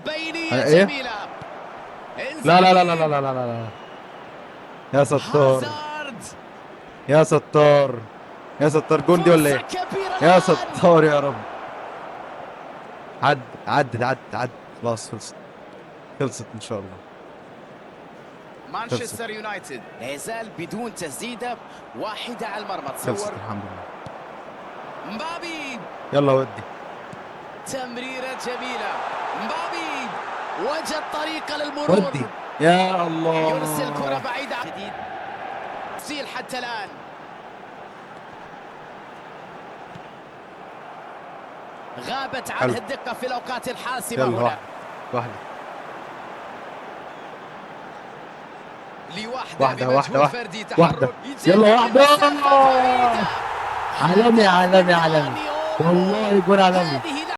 بينية ايه؟ جميلة. لا لا لا لا لا لا لا لا، يا ستار. هازارد. يا ستار، يا ستار، جون دي ولا فرصة ايه؟ كبيرة يا الآن. ستار يا رب. عد عد عد عد، خلاص خلصت، خلصت ان شاء الله. مانشستر يونايتد لا يزال بدون تسديدة واحدة على المرمى. خلصت تصور الحمد لله. مبابي. يلا ودي. تمريرة جميلة. مبابي وجد طريقة للمرور. ودي يا الله. يرسل كرة بعيدة. جديد سيل حتى الآن. غابت عنه حلو. الدقة في الأوقات الحاسمة يلا هنا. واحدة واحدة. لوحده. واحدة بمجهود واحدة واحدة فردي واحدة. تحرك. يلا واحدة. مسافة بعيدة. عالمي عالمي عالمي، والله جون عالمي. هذه